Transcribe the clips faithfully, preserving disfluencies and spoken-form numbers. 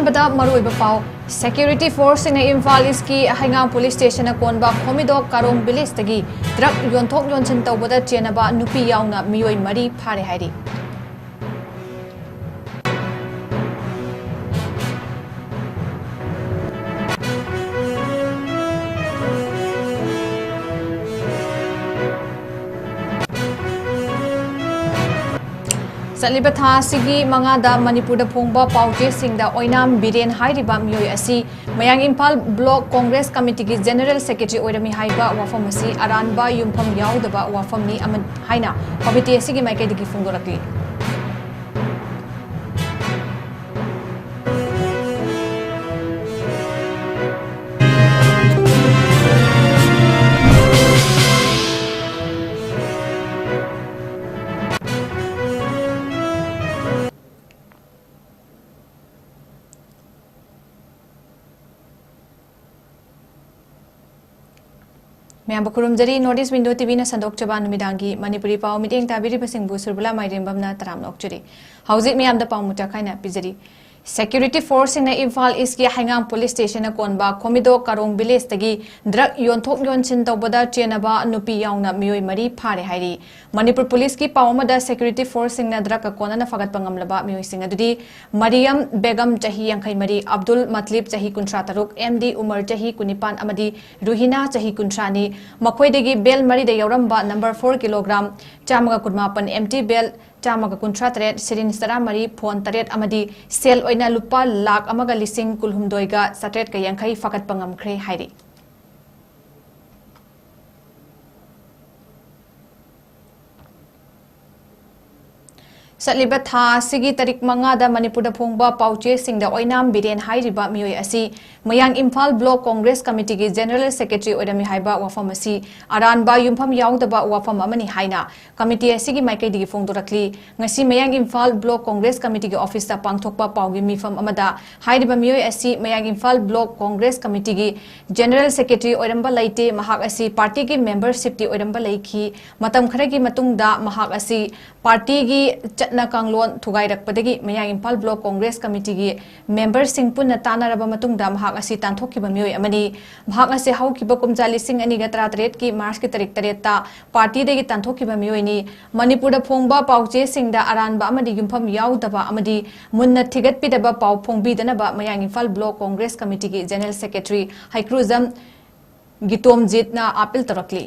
ꯑꯍꯥꯟꯕꯗ ꯃꯔꯨꯑꯣꯏꯕ ꯄꯥꯎ꯫ ꯁꯦꯀ꯭ꯌꯨꯔꯤꯇꯤ ꯐꯣꯔꯁꯁꯤꯡꯅ ꯏꯝꯐꯥꯜ ꯏꯁꯀꯤ ꯍꯩꯉꯥꯡ ꯄꯨꯂꯤꯁ ꯁ꯭ꯇꯦꯁꯟꯅ ꯀꯣꯟꯕ ꯈꯣꯃꯤꯗꯣꯛ ꯀꯥꯔꯣꯡ ꯚꯤꯂꯦꯖꯇꯒꯤ ꯗ꯭ꯔꯒ ꯌꯣꯟꯊꯣꯛ ꯌꯣꯟꯁꯤꯟ ꯇꯧꯕꯗ ꯆꯦꯟꯅꯕ ꯅꯨꯄꯤ ꯌꯥꯎꯅ ꯃꯤꯑꯣꯏ ꯃꯔꯤ ꯐꯥꯔꯦ ꯍꯥꯏꯔꯤ꯫ ꯆꯠꯂꯤꯕ ꯊꯥ ꯑꯁꯤꯒꯤ ꯃꯉꯥꯗ ꯃꯅꯤꯄꯨꯔꯗ ꯐꯣꯡꯕ ꯄꯥꯎꯆꯦꯁꯤꯡꯗ ꯑꯣꯏꯅꯥꯝ ꯕꯤꯔꯦꯟ ꯍꯥꯏꯔꯤꯕ ꯃꯤꯑꯣꯏ ꯑꯁꯤ ꯃꯌꯥꯡ ꯏꯝꯐꯥꯜ ꯕ꯭ꯂꯣꯛ ꯀꯣꯡꯒ꯭ꯔꯦꯁ ꯀꯃꯤꯇꯤꯒꯤ ꯖꯦꯅꯔꯦꯜ ꯁꯦꯀ꯭ꯔꯦꯇꯔꯤ ꯑꯣꯏꯔꯝꯃꯤ ꯍꯥꯏꯕ ꯋꯥꯐꯝ ꯑꯁꯤ ꯑꯔꯥꯟꯕ ꯌꯨꯝꯐꯝ ꯌꯥꯎꯗꯕ ꯋꯥꯐꯝꯅꯤ ꯑꯃ-, ꯍꯥꯏꯅ ꯀꯃꯤꯇꯤ ꯑꯁꯤꯒꯤ ꯃꯥꯏꯀꯩꯗꯒꯤ ꯐꯣꯡꯗꯣꯔꯛꯂꯤ꯫ ꯃꯌꯥꯝꯕꯨ ꯈꯨꯔꯨꯝꯖꯔꯤ꯫ North East Window ꯇꯤꯚꯤꯅ ꯁꯟꯗꯣꯛꯆꯕ ꯅꯨꯃꯤꯗꯥꯡꯒꯤ ꯃꯅꯤꯄꯨꯔꯤ ꯄꯥꯎ ꯃꯤꯠꯌꯦꯡ ꯇꯥꯕꯤꯔꯤꯕꯁꯤꯡꯕꯨ ꯁꯨꯔꯕꯂꯥ ꯃꯥꯏꯔꯦꯝꯕꯝꯅ ꯇꯔꯥꯝꯅ ꯑꯣꯛꯆꯔꯤ꯫ ꯍꯧꯖꯤꯛ ꯃꯌꯥꯝꯗ ꯄꯥꯎ ꯃꯨꯛꯇ ꯈꯥꯏꯅ ꯄꯤꯖꯔꯤ꯫ ꯁꯦꯀ꯭ꯌꯨꯔꯤꯇꯤ ꯐꯣꯔꯁꯁꯤꯡꯅ ꯏꯝꯐꯥꯜ ꯏꯁꯀꯤ ꯍꯩꯉꯥꯡ ꯄꯨꯂꯤꯁ ꯁ꯭ꯇꯦꯁꯟꯅ ꯀꯣꯟꯕ ꯈꯣꯃꯤꯗꯣ ꯀꯥꯔꯣꯡ ꯚꯤꯂꯦꯖꯇꯒꯤ ꯗ꯭ꯔꯒ ꯌꯣꯟꯊꯣꯛ ꯌꯣꯟꯁꯤꯟ ꯇꯧꯕꯗ ꯆꯦꯟꯅꯕ ꯅꯨꯄꯤ ꯌꯥꯎꯅ ꯃꯤꯑꯣꯏ ꯃꯔꯤ ꯐꯥꯔꯦ ꯍꯥꯏꯔꯤ꯫ ꯃꯅꯤꯄꯨꯔ ꯄꯨꯂꯤꯁꯀꯤ ꯄꯥꯎ ꯑꯃꯗ, ꯁꯦꯀ꯭ꯌꯨꯔꯤꯇꯤ ꯐꯣꯔꯁꯁꯤꯡꯅ ꯗ꯭ꯔꯒꯀ ꯀꯣꯟꯅꯅ ꯐꯥꯒꯠꯄ ꯉꯝꯂꯕ ꯃꯤꯑꯣꯏꯁꯤꯡ ꯑꯗꯨꯗꯤ ꯃꯔꯤꯌꯝ ꯕꯦꯒꯝ, ꯆꯍꯤ ꯌꯥꯡꯈꯩ ꯃꯔꯤ, ꯑꯕꯗꯨꯜ ꯃꯠꯂꯤꯕ, ꯆꯍꯤ ꯀꯨꯟꯊ꯭ꯔꯥ ꯇꯔꯨꯛ, ꯑꯦꯝ ꯗꯤ ꯎꯃꯔ, ꯆꯍꯤ ꯀꯨꯟꯅꯤꯄꯥꯟ, ꯑꯃꯗꯤ ꯔꯨꯍꯤꯅꯥ, ꯆꯍꯤ ꯀꯨꯟꯊ꯭ꯔꯥꯅꯤ꯫ ꯃꯈꯣꯏꯗꯒꯤ ꯕꯦꯜ ꯃꯔꯤꯗ ꯌꯥꯎꯔꯝꯕ ꯅꯝꯕꯔ ꯐꯣꯔ ꯀꯤꯂꯣꯒ꯭ꯔꯥꯝ ꯆꯥꯝꯃꯒ ꯀꯨꯟꯃꯥꯄꯟ, ꯑꯦꯝꯇꯤ ꯕꯦꯜ ꯆꯥꯝꯃꯒ ꯀꯨꯟꯊ꯭ꯔꯥ ꯇꯔꯦꯠ, ꯁꯤꯔꯤꯟꯖ ꯇꯔꯥꯃꯔꯤ, ꯐꯣꯟ ꯇꯔꯦꯠ ꯑꯃꯗꯤ ꯁꯦꯜ ꯑꯣꯏꯅ ꯂꯨꯄꯥ ꯂꯥꯈ ꯑꯃꯒ ꯂꯤꯁꯤꯡ ꯀꯨꯟꯍꯨꯝꯗꯣꯏꯒ ꯆꯥꯇ꯭ꯔꯦꯠꯀ ꯌꯥꯡꯈꯩ ꯐꯥꯒꯠꯄ ꯉꯝꯈ꯭ꯔꯦ ꯍꯥꯏꯔꯤ꯫ ꯆꯠꯂꯤꯕ ꯊꯥ ꯑꯁꯤꯒꯤ ꯇꯥꯔꯤꯛ ꯃꯉꯥꯗ ꯃꯅꯤꯄꯨꯔꯗ ꯐꯣꯡꯕ ꯄꯥꯎꯆꯦꯁꯤꯡꯗ ꯑꯣꯏꯅꯥꯝ ꯕꯤꯔꯦꯟ ꯍꯥꯏꯔꯤꯕ ꯃꯤꯑꯣꯏ ꯑꯁꯤ ꯃꯌꯥꯡ ꯏꯝꯐꯥꯜ ꯕ꯭ꯂꯣꯛ ꯀꯣꯡꯒ꯭ꯔꯦꯁ ꯀꯃꯤꯇꯤꯒꯤ ꯖꯦꯅꯔꯦꯜ ꯁꯦꯀ꯭ꯔꯦꯇꯔꯤ ꯑꯣꯏꯔꯝꯃꯤ ꯍꯥꯏꯕ ꯋꯥꯐꯝ ꯑꯁꯤ ꯑꯔꯥꯟꯕ ꯌꯨꯝꯐꯝ ꯌꯥꯎꯗꯕ ꯋꯥꯐꯝ ꯑꯃꯅꯤ ꯍꯥꯏꯅ ꯀꯃꯤꯇꯤ ꯑꯁꯤꯒꯤ ꯃꯥꯏꯀꯩꯗꯒꯤ ꯐꯣꯡꯗꯣꯔꯛꯂꯤ꯫ ꯉꯁꯤ ꯃꯌꯥꯡ ꯏꯝꯐꯥꯜ ꯕ꯭ꯂꯣꯛ ꯀꯣꯡꯒ꯭ꯔꯦꯁ ꯀꯃꯤꯇꯤꯒꯤ ꯑꯣꯐꯤꯁꯇ ꯄꯥꯡꯊꯣꯛꯄ ꯄꯥꯎꯒꯤ ꯃꯤꯐꯝ ꯑꯃꯗ ꯍꯥꯏꯔꯤꯕ ꯃꯤꯑꯣꯏ ꯑꯁꯤ ꯃꯌꯥꯡ ꯏꯝꯐꯥꯜ ꯕ꯭ꯂꯣꯛ ꯀꯣꯡꯒ꯭ꯔꯦꯁ ꯀꯃꯤꯇꯤꯒꯤ ꯖꯦꯅꯔꯦꯜ ꯁꯦꯀ꯭ꯔꯦꯇꯔꯤ ꯑꯣꯏꯔꯝꯕ ꯂꯩꯇꯦ꯫ ꯃꯍꯥꯛ ꯑꯁꯤ ꯄꯥꯔꯇꯤꯒꯤ ꯃꯦꯝꯕꯔꯁꯤꯞꯇꯤ ꯑꯣꯏꯔꯝꯕ ꯂꯩꯈꯤ꯫ ꯃꯇꯝ ꯈꯔꯒꯤ ꯃꯇꯨꯡꯗ ꯃꯍꯥꯛ ꯑꯁꯤ ꯄꯥꯔꯇꯤꯒꯤ ꯆꯠ-, ꯅ ꯀꯥꯡꯂꯣꯟ ꯊꯨꯒꯥꯏꯔꯛꯄꯗꯒꯤ ꯃꯌꯥꯡ ꯏꯝꯐꯥꯜ ꯕ꯭ꯂꯣꯛ ꯀꯣꯡꯒ꯭ꯔꯦꯁ ꯀꯃꯤꯇꯤꯒꯤ ꯃꯦꯝꯕꯔꯁꯤꯡ ꯄꯨꯟꯅ ꯇꯥꯟꯅꯔꯕ ꯃꯇꯨꯡꯗ ꯃꯍꯥꯛ ꯑꯁꯤ ꯇꯥꯟꯊꯣꯛꯈꯤꯕ ꯃꯤꯑꯣꯏ ꯑꯃꯅꯤ꯫ ꯃꯍꯥꯛ ꯑꯁꯤ ꯍꯧꯈꯤꯕ ꯀꯨꯝꯖꯥ ꯂꯤꯁꯤꯡ ꯑꯅꯤꯒ ꯇꯔꯥꯇꯔꯦꯠꯀꯤ ꯃꯥꯔꯆꯀꯤ ꯇꯥꯔꯤꯛ ꯇꯔꯦꯠꯇ ꯄꯥꯔꯇꯤꯗꯒꯤ ꯇꯥꯟꯊꯣꯛꯈꯤꯕ ꯃꯤꯑꯣꯏꯅꯤ꯫ ꯃꯅꯤꯄꯨꯔꯗ ꯐꯣꯡꯕ ꯄꯥꯎꯆꯦꯁꯤꯡꯗ ꯑꯔꯥꯟꯕ ꯑꯃꯗꯤ ꯌꯨꯝꯐꯝ ꯌꯥꯎꯗꯕ ꯑꯃꯗꯤ ꯃꯨꯟꯅ ꯊꯤꯒꯠꯄꯤꯗꯕ ꯄꯥꯎ ꯐꯣꯡꯕꯤꯗꯅꯕ ꯃꯌꯥꯡ ꯏꯝꯐꯥꯜ ꯕ꯭ꯂꯣꯛ ꯀꯣꯡꯒ꯭ꯔꯦꯁ ꯀꯃꯤꯇꯤꯒꯤ ꯖꯦꯅꯔꯦꯜ ꯁꯦꯀ꯭ꯔꯦꯇꯔꯤ ꯍꯩꯀ꯭ꯔꯨꯖꯝ ꯒꯤꯇꯣꯝꯖꯤꯠꯅ ꯑꯥꯄꯤꯜ ꯇꯧꯔꯛꯂꯤ꯫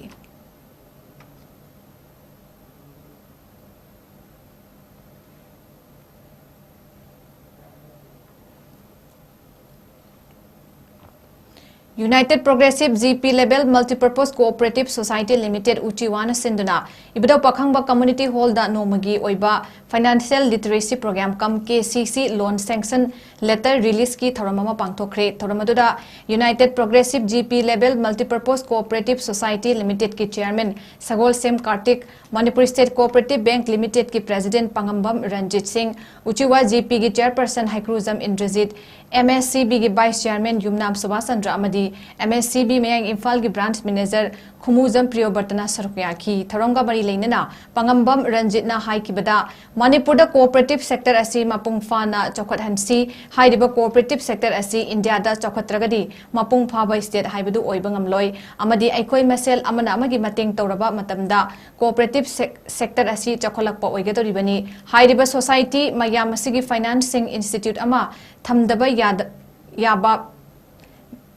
United Progressive G P Label Multipurpose Cooperative Society Limited, ꯎꯆꯤꯋꯥꯅ ꯁꯤꯟꯗꯨꯅ ꯏꯕꯨꯙꯧ ꯄꯥꯈꯪꯕ Community Hallꯗ ꯅꯣꯡꯃꯒꯤ ꯑꯣꯏꯕ Financial Literacy Program cum K C C Loan Sanction Letter Releaseꯀꯤ ꯊꯧꯔꯝ ꯑꯃ ꯄꯥꯡꯊꯣꯛꯈ꯭ꯔꯦ꯫ ꯊꯧꯔꯝ ꯑꯗꯨꯗ United Progressive G P Label Multipurpose Cooperative Society Limitedꯀꯤ Chairman ꯁꯒꯣꯜꯁꯦꯝ Kartik, Manipur State Cooperative Bank Limitedꯀꯤ President ꯄꯥꯉꯝꯕꯝ Ranjit ꯁꯤꯡ, ꯎꯆꯤꯋꯥ G Pꯒꯤ Chairperson ꯍꯩꯀ꯭ꯔꯨꯖꯝ Indrajit, M S C Bꯒꯤ Vice Chairman ꯌꯨꯝꯅꯥꯝ ꯁꯨꯕꯥꯁ ꯆꯟꯗ꯭ꯔ ꯑꯃꯗꯤ M S C B ꯃꯌꯥꯡ ꯏꯝꯐꯥꯜꯒꯤ Branch Manager ꯈꯨꯃꯨꯖꯝ ꯄ꯭ꯔꯤꯌꯣꯕꯔꯇꯅ ꯁꯔꯨꯛ ꯌꯥꯈꯤ꯫ ꯊꯧꯔꯝꯒ ꯃꯔꯤ ꯂꯩꯅꯅ ꯄꯥꯉꯝꯕꯝ ꯔꯟꯖꯤꯠꯅ ꯍꯥꯏꯈꯤꯕꯗ, ꯃꯅꯤꯄꯨꯔꯗ cooperative sector ꯑꯁꯤ ꯃꯄꯨꯡ ꯐꯥꯅ ꯆꯥꯎꯈꯠꯍꯟꯁꯤ꯫ ꯍꯥꯏꯔꯤꯕ cooperative sector ꯑꯁꯤ ꯏꯟꯗꯤꯌꯥꯗ ꯆꯥꯎꯈꯠꯇ꯭ꯔꯒꯗꯤ ꯃꯄꯨꯡ ꯐꯥꯕ state ꯍꯥꯏꯕꯗꯨ ꯑꯣꯏꯕ ꯉꯝꯂꯣꯏ, ꯑꯃꯗꯤ ꯑꯩꯈꯣꯏ ꯃꯁꯦꯜ ꯑꯃꯅ ꯑꯃꯒꯤ ꯃꯇꯦꯡ ꯇꯧꯔꯕ ꯃꯇꯝꯗ cooperative sec-, sector ꯑꯁꯤ ꯆꯥꯎꯈꯠꯂꯛꯄ ꯑꯣꯏꯒꯗꯧꯔꯤꯕꯅꯤ꯫ ꯍꯥꯏꯔꯤꯕ society ꯃꯌꯥꯝ ꯑꯁꯤꯒꯤ financing institute ꯑꯃ ꯊꯝꯗꯕ ꯌꯥꯗ-, ꯌꯥꯕ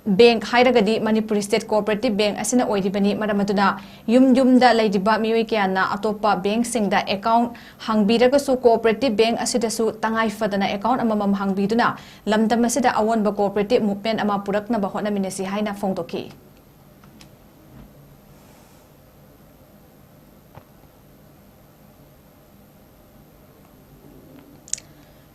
bank ꯍꯥꯏꯔꯒꯗꯤ Manipur State Cooperative Bank ꯑꯁꯤꯅ ꯑꯣꯏꯔꯤꯕꯅꯤ꯫ ꯃꯔꯝ ꯑꯗꯨꯅ ꯌꯨꯝ ꯌꯨꯝꯗ ꯂꯩꯔꯤꯕ ꯃꯤꯑꯣꯏ ꯀꯌꯥꯅ ꯑꯇꯣꯞꯄ bankꯁꯤꯡꯗ account ꯍꯥꯡꯕꯤꯔꯒꯁꯨ, cooperative bank ꯑꯁꯤꯗꯁꯨ ꯇꯉꯥꯏ ꯐꯗꯅ account ꯑꯃꯃꯝ ꯍꯥꯡꯕꯤꯗꯨꯅ ꯂꯝꯗꯝ ꯑꯁꯤꯗ ꯑꯑꯣꯟꯕ cooperative movement ꯑꯃ ꯄꯨꯔꯛꯅꯕ ꯍꯣꯠꯅꯃꯤꯟꯅꯁꯤ ꯍꯥꯏꯅ ꯐꯣꯡꯗꯣꯛꯈꯤ꯫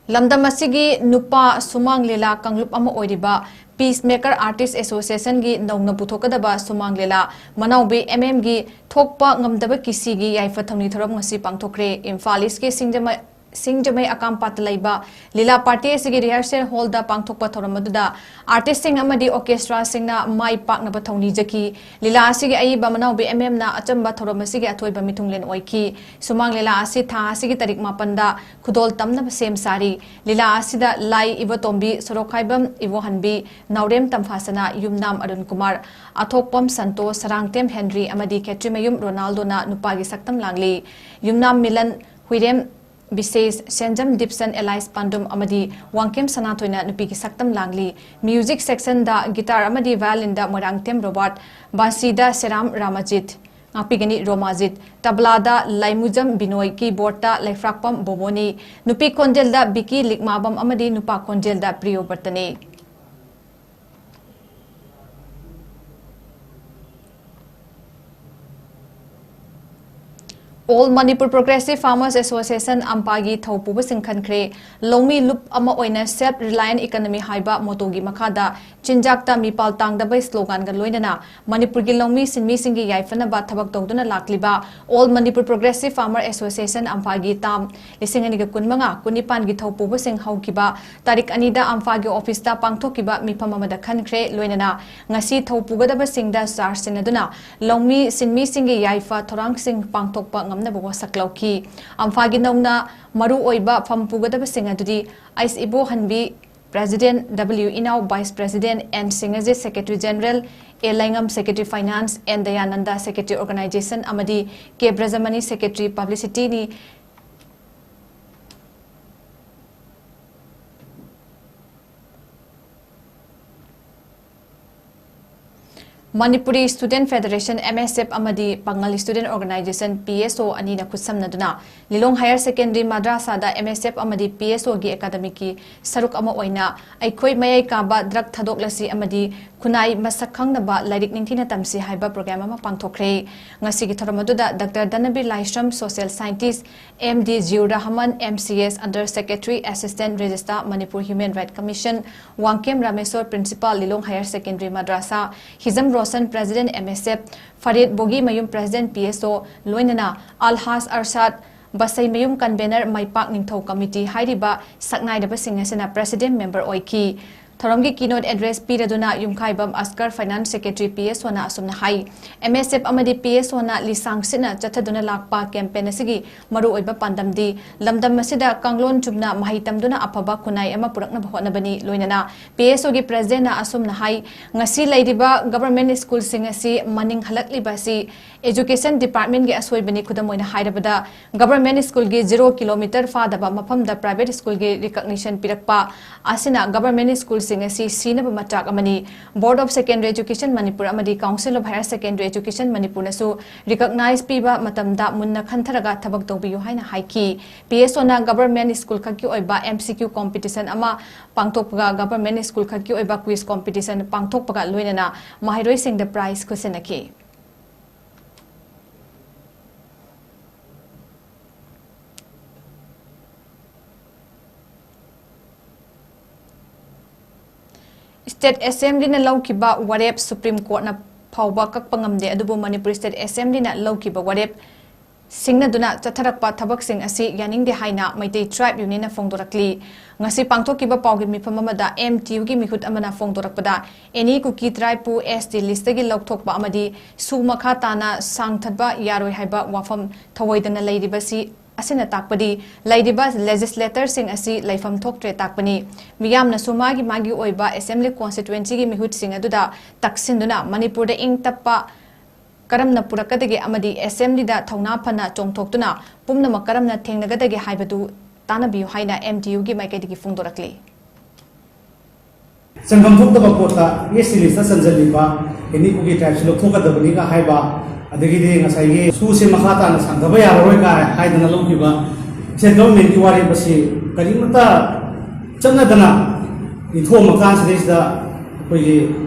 ꯂꯝꯗꯝ ꯑꯁꯤꯒꯤ ꯅꯨꯄꯥ ꯁꯨꯃꯥꯡ ꯂꯤꯂꯥ ꯀꯥꯡꯂꯨꯞ ꯑꯃ ꯑꯣꯏꯔꯤꯕ Peacemaker Artist Associationꯒꯤ ꯅꯧꯅ ꯄꯨꯊꯣꯛꯀꯗꯕ ꯁꯨꯃꯥꯡ ꯂꯤꯂꯥ ꯃꯅꯥꯎꯕꯤ M Mꯒꯤ ꯊꯣꯛꯄ ꯉꯝꯗꯕ ꯀꯤꯁꯤꯒꯤ ꯌꯥꯏꯐ ꯊꯧꯅꯤ ꯊꯧꯔꯝ ꯉꯁꯤ ꯄꯥꯡꯊꯣꯛꯈ꯭ꯔꯦ꯫ ꯏꯝꯐꯥꯜ ꯏꯁꯀꯤ ꯁꯤꯡꯖꯃꯩ ꯁꯤꯡꯖꯃꯩ ꯑꯀꯥꯝꯄꯥꯠꯇ ꯂꯩꯕ ꯂꯤꯂꯥ ꯄꯥꯔꯇꯤ ꯑꯁꯤꯒꯤ ꯔꯤꯍꯔꯁꯦꯜ ꯍꯣꯜꯗ ꯄꯥꯡꯊꯣꯛꯄ ꯊꯧꯔꯝ ꯑꯗꯨꯗ ꯑꯥꯔꯇꯤꯁꯁꯤꯡ ꯑꯃꯗꯤ ꯑꯣꯔꯀꯦꯁꯇ꯭ꯔꯥꯁꯤꯡꯅ ꯃꯥꯏ ꯄꯥꯛꯅꯕ ꯊꯧꯅꯤꯖꯈꯤ꯫ ꯂꯤꯂꯥ ꯑꯁꯤꯒꯤ ꯑꯏꯕ ꯃꯅꯥꯎꯕꯤ ꯑꯦꯝ ꯑꯦꯝꯅ ꯑꯆꯝꯕ ꯊꯧꯔꯝ ꯑꯁꯤꯒꯤ ꯑꯊꯣꯏꯕ ꯃꯤꯊꯨꯡꯂꯦꯟ ꯑꯣꯏꯈꯤ꯫ ꯁꯨꯃꯥꯡ ꯂꯤꯂꯥ ꯑꯁꯤ ꯊꯥ ꯑꯁꯤꯒꯤ ꯇꯥꯔꯤꯛ ꯃꯥꯄꯟꯗ ꯈꯨꯗꯣꯜ ꯇꯝꯅꯕ ꯁꯦꯝ ꯁꯥꯔꯤ꯫ ꯂꯤꯂꯥ ꯑꯁꯤꯗ ꯂꯥꯏ ꯏꯕꯣꯇꯣꯝꯕꯤ, ꯁꯣꯔꯣꯛꯈꯥꯏꯕꯝ ꯏꯕꯣꯍꯟꯕꯤ, ꯅꯥꯎꯔꯦꯝ ꯇꯝꯐꯥꯁꯅꯥ, ꯌꯨꯝꯅꯥꯝ ꯑꯔꯨꯟ ꯀꯨꯃꯥꯔ, ꯑꯊꯣꯛꯄꯝ ꯁꯟꯇꯣꯁ, ꯁꯔꯥꯡꯊꯦꯝ ꯍꯦꯟꯔꯤ ꯑꯃꯗꯤ ꯈꯦꯇ꯭ꯔꯤꯃꯌꯨꯝ ꯔꯣꯅꯥꯜꯗꯣꯅ ꯅꯨꯄꯥꯒꯤ ꯁꯛꯇꯝ ꯂꯥꯡꯂꯤ꯫ ꯌꯨꯝꯅꯥꯝ ꯃꯤꯂꯟ, ꯍꯨꯏꯔꯦꯝ ꯕꯤꯁꯦꯁ, ꯁꯦꯟꯖꯝ ꯗꯤꯞꯁꯟ ꯑꯦꯂꯥꯏꯁ ꯄꯥꯟꯗꯨꯝ ꯑꯃꯗꯤ ꯋꯥꯡꯈꯦꯝ ꯁꯅꯥꯊꯣꯏꯅ ꯅꯨꯄꯤꯒꯤ ꯁꯛꯇꯝ ꯂꯥꯡꯂꯤ꯫ ꯃ꯭ꯌꯨꯖꯤꯛ ꯁꯦꯛꯁꯟꯗ ꯒꯤꯇꯥꯔ ꯑꯃꯗꯤ ꯚꯥꯌꯣꯂꯤꯟꯗ ꯃꯣꯏꯔꯥꯡꯊꯦꯝ ꯔꯣꯕꯥꯔꯠ, ꯕꯥꯁꯤꯗ ꯁꯦꯔꯥꯝ ꯔꯥꯃꯖꯤꯠ, ꯉꯥꯛꯄꯤꯒꯅꯤ ꯔꯣꯃꯥꯖꯤꯠ, ꯇꯕ꯭ꯂꯥꯗ ꯂꯥꯏꯃꯨꯖꯝ ꯕꯤꯅꯣꯏ, ꯀꯤꯕꯣꯔꯗꯇ ꯂꯩꯐ꯭ꯔꯥꯛꯄꯝ ꯕꯣꯕꯣꯅꯤ, ꯅꯨꯄꯤ ꯈꯣꯟꯖꯦꯜꯗ ꯕꯤꯀꯤ ꯂꯤꯛꯃꯥꯕꯝ ꯑꯃꯗꯤ ꯅꯨꯄꯥ ꯈꯣꯟꯖꯦꯜꯗ ꯄ꯭ꯔꯤꯌꯣꯕ꯭ꯔꯇꯅꯤ꯫ All Manipur Progressive Farmers Association, ꯑꯝꯐꯥꯒꯤ ꯊꯧꯄꯨꯕꯁꯤꯡ ꯈꯟꯈ꯭ꯔꯦ꯫ ꯂꯧꯃꯤ ꯂꯨꯞ ꯑꯃ ꯑꯣꯏꯅ Self Reliant Economy ꯍꯥꯏꯕ ꯃꯣꯇꯣꯒꯤ ꯃꯈꯥꯗ ꯆꯤꯟꯖꯥꯛꯇ ꯃꯤꯄꯥꯜ ꯇꯥꯡꯗꯕ ꯁ꯭ꯂꯣꯒꯥꯟꯒ ꯂꯣꯏꯅꯅ ꯃꯅꯤꯄꯨꯔꯒꯤ ꯂꯧꯃꯤ ꯁꯤꯟꯃꯤꯁꯤꯡꯒꯤ ꯌꯥꯏꯐꯅꯕ ꯊꯕꯛ ꯇꯧꯗꯨꯅ ꯂꯥꯛꯂꯤꯕ All Manipur Progressive Farmer Association, ꯑꯝꯐꯥꯒꯤ ꯇꯥꯝ ꯂꯤꯁꯤꯡ ꯑꯅꯤꯒ ꯀꯨꯟꯃꯉꯥ ꯀꯨꯟꯅꯤꯄꯥꯟꯒꯤ ꯊꯧꯄꯨꯕꯁꯤꯡ ꯍꯧꯈꯤꯕ ꯇꯥꯔꯤꯛ ꯑꯅꯤꯗ ꯑꯝꯐꯥꯒꯤ ꯑꯣꯐꯤꯁꯇ ꯄꯥꯡꯊꯣꯛꯈꯤꯕ ꯃꯤꯐꯝ ꯑꯃꯗ ꯈꯟꯈ꯭ꯔꯦ꯫ ꯂꯣꯏꯅꯅ ꯉꯁꯤ ꯊꯧꯄꯨꯒꯗꯕꯁꯤꯡꯗ ꯆꯥꯔꯖ ꯁꯤꯟꯅꯗꯨꯅ ꯂꯧꯃꯤ ꯁꯤꯟꯃꯤꯁꯤꯡꯒꯤ ꯌꯥꯏꯐ ꯊꯧꯔꯥꯡꯁꯤꯡ ꯄꯥꯡꯊꯣꯛꯄ ꯉꯝꯅꯕ ꯋꯥꯁꯛ ꯂꯧꯈꯤ꯫ ꯑꯝꯐꯥꯒꯤ ꯅꯧꯅ ꯃꯔꯨꯑꯣꯏꯕ ꯐꯝ ꯄꯨꯒꯗꯕꯁꯤꯡ ꯑꯗꯨꯗꯤ ꯑꯩꯁ ꯏꯕꯣꯍꯟꯕꯤ, President, W ꯏꯅꯥꯎ, Vice President, N ꯁꯤꯡꯍꯖꯤꯠ, Secretary General, A ꯂꯩꯉꯝ, Secretary Finance, N Dayananda, Secretary Organization, ꯑꯃꯗꯤ K ꯕ꯭ꯔꯖꯃꯅꯤ, Secretary Publicityꯅꯤ꯫ Manipuri Student Federation, M S F, ꯑꯃꯗꯤ Pangal Student Organization, P S O, ꯑꯅꯤꯅ ꯈꯨꯠꯁꯝꯅꯗꯨꯅ ꯂꯤꯂꯣꯡ Higher Secondary ꯃꯗ꯭ꯔꯥꯁꯥꯗ M S F ꯑꯃꯗꯤ P S Oꯒꯤ academicꯀꯤ ꯁꯔꯨꯛ ꯑꯃ ꯑꯣꯏꯅ ꯑꯩꯈꯣꯏ ꯃꯌꯥꯏ ꯀꯥꯕ drug ꯊꯥꯗꯣꯛꯂꯁꯤ ꯑꯃꯗꯤ ꯈꯨꯟꯅꯥꯏ ꯃꯁꯛ ꯈꯪꯅꯕ ꯂꯥꯏꯔꯤꯛ ꯅꯤꯡꯊꯤꯅ ꯇꯝꯁꯤ ꯍꯥꯏꯕ program ꯑꯃ ꯄꯥꯡꯊꯣꯛꯈ꯭ꯔꯦ꯫ ꯉꯁꯤꯒꯤ ꯊꯧꯔꯝ ꯑꯗꯨꯗ Doctor ꯙꯅꯕꯤꯔ ꯂꯥꯏꯁ꯭ꯔꯝ, Social Scientist, M D ꯖꯤꯌꯨꯔ Rahman, M C S, Under Secretary, Assistant Registrar, Manipur Human Rights Commission, Wangkhem Rameshwor, Principal, ꯂꯤꯂꯣꯡ Higher Secondary ꯃꯗ꯭ꯔꯥꯁꯥ, ꯍꯤꯖꯝ Roshan, President, M S F, ꯐꯔꯤꯗ ꯕꯣꯒꯤꯃꯌꯨꯝ, President, P S O, ꯂꯣꯏꯅꯅ ꯑꯜꯍꯥꯖ ꯑꯔꯁꯥꯗ, ꯕꯁꯩꯃꯌꯨꯝ convener ꯃꯩꯄꯥꯛ ꯅꯤꯡꯊꯧ committee ꯍꯥꯏꯔꯤꯕ ꯁꯛꯅꯥꯏꯔꯕꯁꯤꯡ ꯑꯁꯤꯅ president member ꯑꯣꯏꯈꯤ꯫ ꯊꯧꯔꯝꯒꯤ keynote address ꯄꯤꯔꯗꯨꯅ ꯌꯨꯝꯈꯥꯏꯕꯝ ꯑꯁꯀꯔ finance secretary P S ꯁꯣꯅ ꯑꯁꯨꯝꯅ ꯍꯥꯏ, M S F ꯑꯃꯗꯤ P S ꯁꯣꯅ ꯂꯤꯁꯥꯡ ꯁꯤꯠꯅ ꯆꯠꯊꯗꯨꯅ ꯂꯥꯛꯄ campaign ꯑꯁꯤꯒꯤ ꯃꯔꯨꯑꯣꯏꯕ ꯄꯥꯟꯗꯝꯗꯤ ꯂꯝꯗꯝ ꯑꯁꯤꯗ ꯀꯥꯡꯂꯣꯟ ꯆꯨꯝꯅ ꯃꯍꯩ ꯇꯝꯗꯨꯅ ꯑꯐꯕ ꯈꯨꯟꯅꯥꯏ ꯑꯃ ꯄꯨꯔꯛꯅꯕ ꯍꯣꯠꯅꯕꯅꯤ꯫ ꯂꯣꯏꯅꯅ P S ꯁꯣꯒꯤ president ꯅ ꯑꯁꯨꯝꯅ ꯍꯥꯏ, ꯉꯁꯤ ꯂꯩꯔꯤꯕ government school ꯁꯤꯡ ꯑꯁꯤ ꯃꯅꯤꯡ ꯍꯜꯂꯛꯂꯤꯕ ꯑꯁꯤ education department ꯒꯤ ꯑꯁꯣꯏꯕꯅꯤ꯫ ꯈꯨꯗꯝ ꯑꯣꯏꯅ ꯍꯥꯏꯔꯕꯗ, government school ꯒꯤ zero kilometer ꯐꯥꯗꯕ ꯃꯐꯝꯗ private school ꯒꯤ recognition ꯄꯤꯔꯛꯄ ꯑꯁꯤꯅ government school ꯁꯤꯡ ꯑꯁꯤ ꯁꯤꯅꯕ ꯃꯆꯥꯛ ꯑꯃꯅꯤ꯫ Board of Secondary Education Manipur ꯑꯃꯗꯤ Council of Higher Secondary Education Manipur ꯅꯁꯨ recognize ꯄꯤꯕ ꯃꯇꯝꯗ ꯃꯨꯟꯅ ꯈꯟꯊꯔꯒ ꯊꯕꯛ ꯇꯧꯕꯤꯌꯨ ꯍꯥꯏꯅ ꯍꯥꯏꯈꯤ꯫ P S ꯁꯣꯅ government school ꯈꯛꯀꯤ ꯑꯣꯏꯕ M C Q competition ꯑꯃ ꯄꯥꯡꯊꯣꯛꯄꯒ, government school ꯈꯛꯀꯤ ꯑꯣꯏꯕ quiz competition ꯄꯥꯡꯊꯣꯛꯄꯒ ꯂꯣꯏꯅꯅ ꯃꯍꯩꯔꯣꯏꯁꯤꯡꯗ prize ꯈꯨꯠꯁꯤꯟꯅꯈꯤ꯫ State Assembly ꯅ ꯂꯧꯈꯤꯕ ꯋꯥꯔꯦꯞ Supreme Court ꯅ ꯐꯥꯎꯕ ꯀꯛꯄ ꯉꯝꯗꯦ, ꯑꯗꯨꯕꯨ Manipur State Assembly ꯅ ꯂꯧꯈꯤꯕ ꯋꯥꯔꯦꯞ ꯁꯤꯡꯅꯗꯨꯅ ꯆꯠꯊꯔꯛꯄ ꯊꯕꯛꯁꯤꯡ ꯑꯁꯤ ꯌꯥꯅꯤꯡꯗꯦ ꯍꯥꯏꯅ ꯃꯩꯇꯩ Tribe Union ꯅ ꯐꯣꯡꯗꯣꯔꯛꯂꯤ꯫ ꯉꯁꯤ ꯄꯥꯡꯊꯣꯛꯈꯤꯕ ꯄꯥꯎꯒꯤ ꯃꯤꯐꯝ ꯑꯃꯗ M T U ꯒꯤ ꯃꯤꯍꯨꯠ ꯑꯃꯅ ꯐꯣꯡꯗꯣꯔꯛꯄꯗ, any Kuki Tribe ꯄꯨ S T list ꯇꯒꯤ ꯂꯧꯊꯣꯛꯄ ꯑꯃꯗꯤ ꯁꯨ ꯃꯈꯥ ꯇꯥꯅ ꯁꯥꯡꯊꯕ ꯌꯥꯔꯣꯏ ꯍꯥꯏꯕ ꯋꯥꯐꯝ ꯊꯧꯑꯣꯏꯗꯅ ꯂꯩꯔꯤꯕꯁꯤ ꯑꯁꯤꯅ ꯇꯥꯛꯄꯗꯤ ꯂꯩꯔꯤꯕ legislator ꯁꯤꯡ ꯑꯁꯤ ꯂꯩꯐꯝ ꯊꯣꯛꯇ꯭ꯔꯦ ꯇꯥꯛꯄꯅꯤ꯫ ꯃꯤꯌꯥꯝꯅꯁꯨ ꯃꯥꯒꯤ ꯃꯥꯒꯤ ꯑꯣꯏꯕ assembly constituency ꯒꯤ ꯃꯤꯍꯨꯠꯁꯤꯡ ꯑꯗꯨꯗ ꯇꯛꯁꯤꯟꯗꯨꯅ ꯃꯅꯤꯄꯨꯔꯗ ꯏꯪ ꯇꯞꯄ ꯀꯔꯝꯅ ꯄꯨꯔꯛꯀꯗꯒꯦ ꯑꯃꯗꯤ assembly ꯗ ꯊꯧꯅꯥ ꯐꯅ ꯆꯣꯡꯊꯣꯛꯇꯨꯅ ꯄꯨꯝꯅꯃꯛ ꯀꯔꯝꯅ ꯊꯦꯡꯅꯒꯗꯒꯦ ꯍꯥꯏꯕꯗꯨ ꯇꯥꯟꯅꯕꯤꯌꯨ ꯍꯥꯏꯅ M T U ꯒꯤ ꯃꯥꯏꯀꯩꯗꯒꯤ ꯐꯣꯡꯗꯣꯔꯛꯂꯤ꯫ ꯆꯟꯐꯝ ꯊꯣꯛꯇꯕ ꯄꯣꯠꯇ S T list ꯇ ꯆꯟꯁꯤꯜꯂꯤꯕ any Kuki Tribe ꯁꯤ ꯂꯧꯊꯣꯛꯀꯗꯕꯅꯤꯒ ꯍꯥꯏꯕ, ꯑꯗꯒꯤꯗꯤ ꯉꯁꯥꯏꯒꯤ ꯁꯨꯁꯦ ꯃꯈꯥ ꯇꯥꯅ ꯁꯥꯡꯊꯕ ꯌꯥꯔꯔꯣꯏ ꯀꯥꯏ ꯍꯥꯏꯗꯅ ꯂꯧꯈꯤꯕ state government ꯀꯤ ꯋꯥꯔꯦꯞ ꯑꯁꯤ ꯀꯔꯤꯃꯠꯇ ꯆꯠꯅꯗꯅ ꯏꯟꯊꯣꯛꯑꯝꯃ ꯀꯥꯟꯁꯤꯗꯩꯁꯤꯗ ꯑꯩꯈꯣꯏꯒꯤ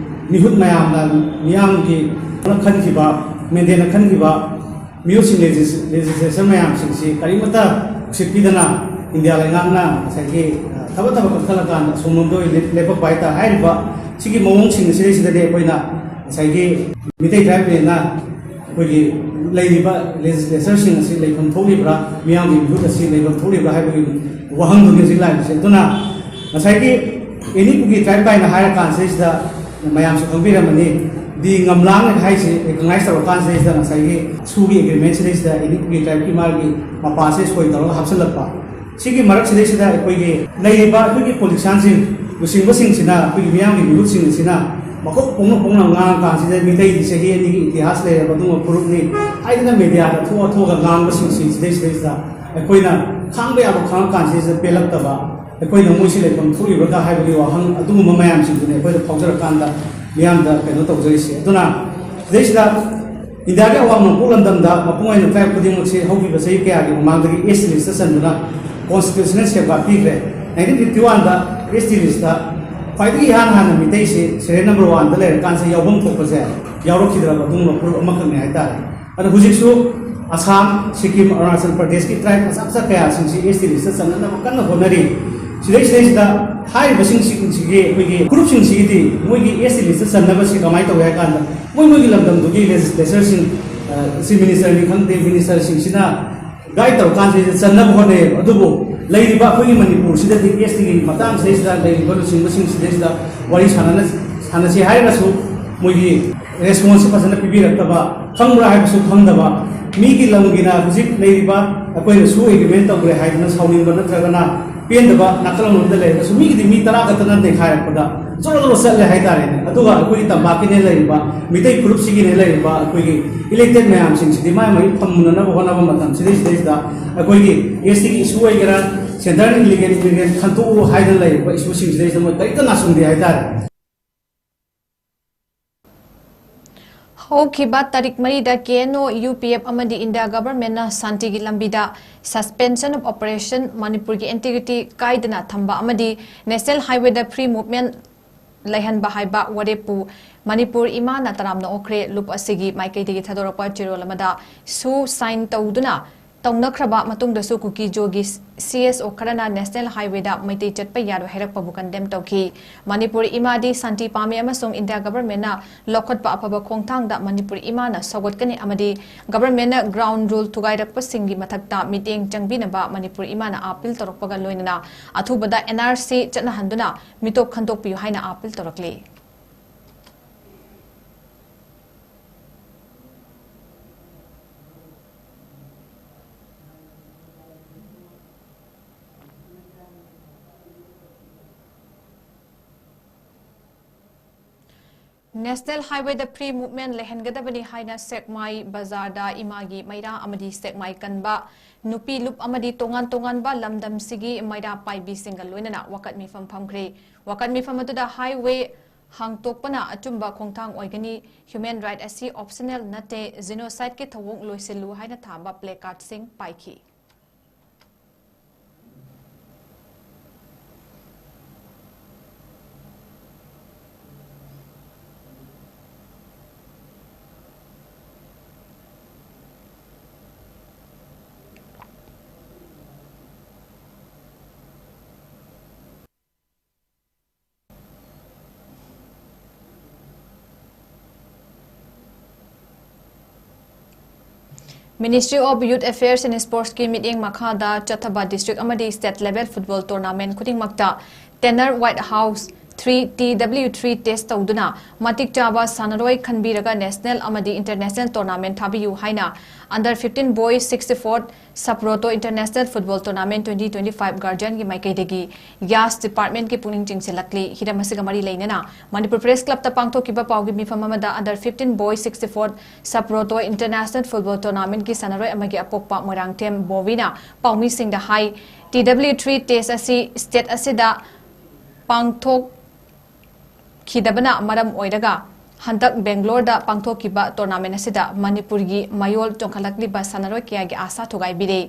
ꯃꯤꯍꯨꯠ ꯃꯌꯥꯝꯅ ꯃꯤꯌꯥꯝꯒꯤ ꯈꯟꯈꯤꯕ, mandate ꯅ ꯈꯟꯈꯤꯕ ꯃꯤꯑꯣꯏꯁꯤꯡ, legisl-, legislation ꯃꯌꯥꯝꯁꯤꯡꯁꯤ ꯀꯔꯤꯃꯠꯇ ꯎꯁꯤꯠꯄꯤꯗꯅ ꯏꯟꯗꯤꯌꯥ ꯂꯩꯉꯥꯛꯅ ꯉꯁꯥꯏꯒꯤ, ꯑ, ꯊꯕꯛ ꯊꯕꯛ ꯀꯛꯊꯠꯂꯀꯥꯟꯗ ꯑꯁꯣꯝꯂꯣꯝꯗ ꯑꯣꯏꯅ ꯂꯦꯞꯄꯛꯄ ꯍꯥꯏꯇꯥꯔꯦ꯫ ꯍꯥꯏꯔꯤꯕ ꯁꯤꯒꯤ ꯃꯑꯣꯡꯁꯤꯡ ꯑꯁꯤꯗꯩꯁꯤꯗꯗꯤ ꯑꯩꯈꯣꯏꯅ ꯉꯁꯥꯏꯒꯤ ꯃꯤꯇꯩ Tribe Union ꯅ ꯑꯩꯈꯣꯏꯒꯤ ꯂꯩꯔꯤꯕ ꯂꯦꯖꯤꯁꯂꯦꯆꯔꯁꯤꯡ ꯑꯁꯤ ꯂꯩꯐꯝ ꯊꯣꯛꯂꯤꯕ꯭ꯔꯥ, ꯃꯤꯌꯥꯝꯒꯤ ꯃꯤꯍꯨꯠ ꯑꯁꯤ ꯂꯩꯐꯝ ꯊꯣꯛꯂꯤꯕ꯭ꯔꯥ ꯍꯥꯏꯕꯒꯤ ꯋꯥꯍꯪꯗꯨꯅꯤ ꯍꯧꯖꯤꯛ ꯂꯥꯛꯏꯕꯁꯦ꯫ ꯑꯗꯨꯅ ꯉꯁꯥꯏꯒꯤ ꯑꯦꯅꯤ ꯀꯨꯀꯤ ꯇ꯭ꯔꯥꯏꯕ ꯀꯥꯏꯅ ꯍꯥꯏꯔ ꯀꯥꯟꯁꯤꯗꯩꯁꯤꯗ ꯃꯌꯥꯝꯁꯨ ꯈꯪꯕꯤꯔꯝꯃꯅꯤ, ꯗꯤ ꯉꯝꯂꯥꯡ ꯍꯥꯏꯁꯤ ꯔꯤꯀꯣꯛꯅꯥꯏꯁ ꯇꯧꯔꯀꯥꯟꯁꯤꯗꯩꯁꯤꯗ ꯉꯁꯥꯏꯒꯤ ꯁꯨꯒꯤ ꯑꯦꯒ꯭ꯔꯤꯃꯦꯟꯁꯤꯗꯩꯁꯤꯗ ꯑꯦꯅꯤ ꯀꯨꯀꯤ ꯇ꯭ꯔꯥꯏꯕꯀꯤ ꯃꯥꯒꯤ ꯃꯄꯥꯁꯦ ꯁꯣꯏ ꯇꯧꯔꯒ ꯍꯥꯞꯆꯤꯜꯂꯛꯄ꯫ ꯁꯤꯒꯤ ꯃꯔꯛꯁꯤꯗꯩꯁꯤꯗ ꯑꯩꯈꯣꯏꯒꯤ ꯂꯩꯔꯤꯕ ꯑꯩꯈꯣꯏꯒꯤ ꯄꯣꯂꯤꯇꯤꯁꯤꯌꯥꯟꯁꯤꯡ, ꯂꯨꯆꯤꯡꯕꯁꯤꯡꯁꯤꯅ, ꯑꯩꯈꯣꯏꯒꯤ ꯃꯤꯌꯥꯝꯒꯤ ꯃꯤꯍꯨꯠꯁꯤꯡ ꯑꯁꯤꯅ ꯃꯀꯣꯛ ꯄꯣꯛꯅ ꯄꯣꯛꯅ ꯉꯥꯡꯉꯀꯥꯟꯁꯤꯗ ꯃꯤꯇꯩꯗꯤ ꯆꯍꯤ ꯑꯅꯤꯒꯤ ꯏꯇꯤꯍꯥꯁ ꯂꯩꯔꯕ ꯑꯗꯨꯒꯨꯝꯕ ꯐꯨꯔꯨꯞꯅꯤ ꯍꯥꯏꯗꯅ ꯃꯦꯗꯤꯌꯥꯗ ꯊꯣꯛꯑ ꯊꯣꯛꯑꯒ ꯉꯥꯡꯕꯁꯤꯡꯁꯤ ꯁꯤꯗꯩꯁꯤꯗꯩꯁꯤꯗ ꯑꯩꯈꯣꯏꯅ ꯈꯥꯡꯕ ꯌꯥꯕ ꯈꯥꯡꯉꯀꯥꯟꯁꯤꯗ ꯄꯦꯜꯂꯛꯇꯕ, ꯑꯩꯈꯣꯏꯅ ꯃꯣꯏꯁꯤ ꯂꯩꯐꯝ ꯊꯣꯛꯏꯕ꯭ꯔꯥ ꯍꯥꯏꯕꯒꯤ ꯋꯥꯍꯪ ꯑꯗꯨꯒꯨꯝꯕ ꯃꯌꯥꯝꯁꯤꯡꯗꯨꯅꯤ ꯑꯩꯈꯣꯏꯗ ꯐꯥꯎꯖꯔꯀꯥꯟꯗ ꯃꯤꯌꯥꯝꯗ ꯀꯩꯅꯣ ꯇꯧꯖꯔꯤꯁꯦ꯫ ꯑꯗꯨꯅ ꯁꯤꯗꯩꯁꯤꯗ ꯏꯟꯗꯤꯌꯥꯒꯤ ꯑꯋꯥꯡ ꯅꯣꯡꯄꯣꯛ ꯂꯝꯗꯝꯗ ꯃꯄꯨꯡ ꯑꯣꯏꯅ ꯇ꯭ꯔꯥꯏꯕ ꯈꯨꯗꯤꯡꯃꯛꯁꯦ ꯍꯧꯈꯤꯕ ꯆꯍꯤ ꯀꯌꯥꯒꯤ ꯃꯃꯥꯡꯗꯒꯤ ꯑꯦꯁ ꯇꯤ ꯂꯤꯁꯇ ꯆꯟꯗꯨꯅ ꯀꯣꯟꯁꯇꯤꯇ꯭ꯌꯨꯁꯅꯦꯜ ꯁꯦꯐꯒꯥꯔꯗ ꯄꯤꯈ꯭ꯔꯦ꯫ ꯅꯥꯏꯟꯇꯤꯟ ꯐꯤꯐꯇꯤ ꯋꯥꯟꯗ ꯑꯦꯁ ꯇꯤ ꯂꯤꯁꯇ ꯈ꯭ꯋꯥꯏꯗꯒꯤ ꯏꯍꯥꯟ ꯍꯥꯟꯅ ꯃꯤꯇꯩꯁꯦ ꯁꯦꯔꯤꯌꯦꯜ ꯅꯝꯕꯔ ꯋꯥꯟꯗ ꯂꯩꯔꯀꯥꯟꯁꯤꯗ ꯌꯥꯎꯐꯝ ꯊꯣꯛꯄꯁꯦ ꯌꯥꯎꯔꯛꯈꯤꯗ꯭ꯔꯕ ꯑꯗꯨꯒꯨꯝꯕ ꯐꯨꯔꯨꯞ ꯑꯃꯈꯛꯅꯤ ꯍꯥꯏꯇꯥꯔꯦ꯫ ꯑꯗꯣ ꯍꯧꯖꯤꯛꯁꯨ ꯑꯁꯥꯝ, ꯁꯤꯛꯀꯤꯝ, ꯑꯔꯨꯅꯥꯆꯜ ꯄ꯭ꯔꯗꯦꯁꯀꯤ ꯇ꯭ꯔꯥꯏꯕ ꯃꯆꯥ ꯃꯆꯥ ꯀꯌꯥꯁꯤꯡꯁꯤ ꯑꯦꯁ ꯇꯤ ꯂꯤꯁꯇ ꯆꯟꯅꯅꯕ ꯀꯟꯅ ꯍꯣꯠꯅꯔꯤ꯫ ꯁꯤꯗꯩ ꯁꯤꯗꯩꯁꯤꯗ ꯍꯥꯏꯔꯤꯕꯁꯤꯡꯁꯤꯒꯤ ꯑꯩꯈꯣꯏꯒꯤ ꯐꯨꯔꯨꯞꯁꯤꯡꯁꯤꯒꯤꯗꯤ ꯃꯣꯏꯒꯤ ꯑꯦꯁ ꯇꯤ ꯂꯤꯁꯇ ꯆꯟꯅꯕꯁꯤ ꯀꯃꯥꯏꯅ ꯇꯧꯏ ꯍꯥꯏ ꯀꯥꯟꯗ ꯃꯣꯏ ꯃꯣꯏꯒꯤ ꯂꯝꯗꯝꯗꯨꯒꯤ ꯂꯦꯖꯤꯁꯂꯦꯆꯔꯁꯤꯡ, ꯆꯤꯐ ꯃꯤꯅꯤꯁꯇꯔꯅꯤ ꯈꯪꯗꯦ, ꯃꯤꯅꯤꯁꯇꯔꯁꯤꯡꯁꯤꯅ ꯒꯥꯏꯗ ꯇꯧꯔꯀꯥꯟꯁꯤꯗ ꯆꯟꯅꯕ ꯍꯣꯠꯅꯩꯌꯦꯕ꯫ ꯑꯗꯨꯕꯨ ꯂꯩꯔꯤꯕ ꯑꯩꯈꯣꯏꯒꯤ ꯃꯅꯤꯄꯨꯔꯁꯤꯗꯗꯤ ꯑꯦꯁ ꯇꯤꯒꯤ ꯃꯇꯥꯡꯁꯤꯗꯩꯁꯤꯗ ꯂꯩꯔꯤꯕ ꯂꯨꯆꯤꯡꯕꯁꯤꯡꯁꯤꯗꯩꯁꯤꯗ ꯋꯥꯔꯤ ꯁꯥꯟꯅꯅ-, ꯁꯥꯟꯅꯁꯤ ꯍꯥꯏꯔꯒꯁꯨ ꯃꯣꯏꯒꯤ ꯔꯦꯁꯄꯣꯟꯁꯁꯤ ꯐꯖꯅ ꯄꯤꯕꯤꯔꯛꯇꯕ, ꯈꯪꯕ꯭ꯔꯥ ꯍꯥꯏꯕꯁꯨ ꯈꯪꯗꯕ, ꯃꯤꯒꯤ ꯂꯝꯒꯤꯅ ꯍꯧꯖꯤꯛ ꯂꯩꯔꯤꯕ ꯑꯩꯈꯣꯏꯅꯁꯨ ꯑꯦꯒ꯭ꯔꯤꯃꯦꯟ ꯇꯧꯈ꯭ꯔꯦ ꯍꯥꯏꯗꯅ ꯁꯥꯎꯅꯤꯡꯕ ꯅꯠꯇ꯭ꯔꯒꯅ ꯄꯦꯟꯗꯕ ꯅꯥꯀꯜ ꯑꯃꯗ ꯂꯩꯔꯒꯁꯨ ꯃꯤꯒꯤꯗꯤ ꯃꯤ ꯇꯔꯥ ꯈꯛꯇꯅ ꯅꯩꯈꯥꯏꯔꯛꯄꯗ ꯖꯣꯔꯣ ꯖꯣꯔꯣ ꯆꯠꯂꯦ ꯍꯥꯏꯇꯥꯔꯦꯅꯦ꯫ ꯑꯗꯨꯒ ꯑꯩꯈꯣꯏꯒꯤ ꯇꯝꯄꯥꯛꯀꯤꯅꯦ ꯂꯩꯔꯤꯕ, ꯃꯤꯇꯩ ꯐꯨꯔꯨꯞꯁꯤꯒꯤꯅꯦ ꯂꯩꯔꯤꯕ ꯑꯩꯈꯣꯏꯒꯤ ꯏꯂꯦꯛꯇꯦꯠ ꯃꯌꯥꯝꯁꯤꯡꯁꯤꯗꯤ ꯃꯥꯏ ꯃꯥꯏ ꯐꯝꯃꯨꯅꯅꯕ ꯍꯣꯠꯅꯕ ꯃꯇꯝꯁꯤꯗꯩꯁꯤꯗꯩꯁꯤꯗ ꯑꯩꯈꯣꯏꯒꯤ ꯑꯦꯁ ꯇꯤꯒꯤ ꯏꯁꯨ ꯑꯣꯏꯒꯦꯔꯥ, ꯁꯦꯟꯇ꯭ꯔꯦꯜ ꯏꯂꯤꯒꯦꯟ ꯏꯂꯤꯒꯦꯟ ꯈꯟꯇꯣꯛꯎ ꯍꯥꯏꯗꯅ ꯂꯩꯔꯤꯕ ꯏꯁꯨꯁꯤꯡꯁꯤꯗꯩꯁꯤꯗ ꯃꯣꯏ ꯀꯔꯤꯝꯇ ꯅꯥꯆꯨꯡꯗꯦ ꯍꯥꯏꯇꯥꯔꯦ꯫ ꯍꯧꯈꯤꯕ ꯇꯥꯔꯤꯛ ꯃꯔꯤꯗ ꯀꯦ N O, U P F ꯑꯃꯗꯤ ꯏꯟꯗꯤꯌꯥ ꯒꯚꯔꯟꯃꯦꯟꯠꯅ ꯁꯥꯟꯇꯤꯒꯤ ꯂꯝꯕꯤꯗ Suspension of Operation ꯃꯅꯤꯄꯨꯔꯒꯤ ꯏꯟꯇꯤꯒ꯭ꯔꯤꯇꯤ ꯀꯥꯏꯗꯅ ꯊꯝꯕ ꯑꯃꯗꯤ National Highwayꯗ free movement ꯂꯩꯍꯟꯕ ꯍꯥꯏꯕ ꯋꯥꯔꯦꯞꯄꯨ ꯃꯅꯤꯄꯨꯔ ꯏꯃꯥꯅ ꯇꯔꯥꯝꯅ ꯑꯣꯛꯈ꯭ꯔꯦ꯫ ꯂꯨꯞ ꯑꯁꯤꯒꯤ ꯃꯥꯏꯀꯩꯗꯒꯤ ꯊꯥꯗꯣꯔꯛꯄ ꯆꯦꯔꯣꯜ ꯑꯃꯗ ꯁꯨ ꯁꯥꯏꯟ ꯇꯧꯗꯨꯅ ꯇꯧꯅꯈ꯭ꯔꯕ ꯃꯇꯨꯡꯗꯁꯨ ꯀꯨꯀꯤ-ꯖꯣꯒꯤ ꯁꯤ ꯑꯦꯁ ꯑꯣ ꯈꯔꯅ National Highway ꯗ ꯃꯩꯇꯩ ꯆꯠꯄ ꯌꯥꯔꯣꯏ ꯍꯥꯏꯔꯛꯄꯕꯨ condemn ꯇꯧꯈꯤ꯫ ꯃꯅꯤꯄꯨꯔ ꯏꯃꯥꯗꯤ ꯁꯥꯟꯇꯤ ꯄꯥꯝꯃꯤ ꯑꯃꯁꯨꯡ ꯏꯟꯗꯤꯌꯥ government ꯅ ꯂꯧꯈꯠꯄ ꯑꯐꯕ ꯈꯣꯡꯊꯥꯡꯗ ꯃꯅꯤꯄꯨꯔ ꯏꯃꯥꯅ ꯁꯧꯒꯠꯀꯅꯤ ꯑꯃꯗꯤ government ꯅ ground rule ꯊꯨꯒꯥꯏꯔꯛꯄꯁꯤꯡꯒꯤ ꯃꯊꯛꯇ ꯃꯤꯠꯌꯦꯡ ꯆꯪꯕꯤꯅꯕ ꯃꯅꯤꯄꯨꯔ ꯏꯃꯥꯅ appeal ꯇꯧꯔꯛꯄꯒ ꯂꯣꯏꯅꯅ ꯑꯊꯨꯕꯗ N R C ꯆꯠꯅꯍꯟꯗꯨꯅ ꯃꯤꯇꯣꯞ ꯈꯟꯗꯣꯛꯄꯤꯌꯨ ꯍꯥꯏꯅ appeal ꯇꯧꯔꯛꯂꯤ꯫ National Highway ꯗ free movement ꯂꯩꯍꯟꯒꯗꯕꯅꯤ ꯍꯥꯏꯅ ꯁꯦꯛꯃꯥꯏ ꯕꯖꯥꯔꯗ ꯏꯃꯥꯒꯤ ꯃꯩꯔꯥ ꯑꯃꯗꯤ ꯁꯦꯛꯃꯥꯏ ꯀꯟꯕ ꯅꯨꯄꯤ ꯂꯨꯞ ꯑꯃꯗꯤ ꯇꯣꯉꯥꯟ ꯇꯣꯉꯥꯟꯕ ꯂꯝꯗꯝꯁꯤꯒꯤ ꯃꯩꯔꯥ ꯄꯥꯏꯕꯤꯁꯤꯡꯒ ꯂꯣꯏꯅꯅ ꯋꯥꯀꯠ ꯃꯤꯐꯝ ꯐꯝꯈ꯭ꯔꯦ꯫ ꯋꯥꯀꯠ ꯃꯤꯐꯝ ꯑꯗꯨꯗ highway ꯍꯥꯡꯇꯣꯛꯄꯅ ꯑꯆꯨꯝꯕ ꯈꯣꯡꯊꯥꯡ ꯑꯣꯏꯒꯅꯤ, human right ꯑꯁꯤ optional ꯅꯠꯇꯦ, genocide ꯀꯤ ꯊꯧꯑꯣꯡ ꯂꯣꯏꯁꯤꯜꯂꯨ ꯍꯥꯏꯅ ꯊꯥꯕ placard ꯁꯤꯡ ꯄꯥꯏꯈꯤ꯫ Ministry of Youth Affairs and Sports ꯀꯤ ꯃꯤꯠꯌꯦꯡ ꯃꯈꯥꯗ ꯆꯠꯊꯕ district ꯑꯃꯗꯤ state level football tournament ꯈꯨꯗꯤꯡꯃꯛꯇ Tanner Whitehouse three T W three test ꯇꯧꯗꯨꯅ ꯃꯇꯤꯛ ꯆꯥꯕ ꯁꯥꯟꯅꯔꯣꯏ ꯈꯟꯕꯤꯔꯒ national ꯑꯃꯗꯤ international tournament ꯊꯥꯕꯤꯌꯨ ꯍꯥꯏꯅ under fifteen boys sixty-fourth Saproto International Football Tournament twenty twenty-five guardian ꯒꯤ ꯃꯥꯏꯀꯩꯗꯒꯤ ꯌꯥꯁ department ꯀꯤ ꯄꯨꯛꯅꯤꯡ ꯆꯤꯡꯁꯤꯜꯂꯛꯂꯤ꯫ ꯍꯤꯔꯝ ꯑꯁꯤꯒ ꯃꯔꯤ ꯂꯩꯅꯅ ꯃꯅꯤꯄꯨꯔ Press Club ꯇ ꯄꯥꯡꯊꯣꯛꯈꯤꯕ ꯄꯥꯎꯒꯤ ꯃꯤꯐꯝ ꯑꯃꯗ under fifteen boys sixty-fourth Saproto International Football Tournament ꯀꯤ ꯁꯥꯟꯅꯔꯣꯏ ꯑꯃꯒꯤ ꯑꯄꯣꯛꯄ ꯃꯣꯏꯔꯥꯡꯊꯦꯝ ꯕꯣꯕꯤꯅ ꯄꯥꯎꯃꯤꯁꯤꯡꯗ ꯍꯥꯏ, T W three test ꯑꯁꯤ state ꯑꯁꯤꯗ ꯄꯥꯡꯊꯣꯛ ꯈꯤꯗꯕꯅ ꯃꯔꯝ ꯑꯣꯏꯔꯒ ꯍꯟꯗꯛ ꯕꯦꯡꯒ꯭ꯂꯣꯔꯗ ꯄꯥꯡꯊꯣꯛꯈꯤꯕ tournament ꯑꯁꯤꯗ ꯃꯅꯤꯄꯨꯔꯒꯤ ꯃꯌꯣꯜ ꯆꯣꯡꯈꯠꯂꯛꯂꯤꯕ ꯁꯥꯟꯅꯔꯣꯏ ꯀꯌꯥꯒꯤ ꯑꯥꯁꯥ ꯊꯨꯒꯥꯏꯕꯤꯔꯦ꯫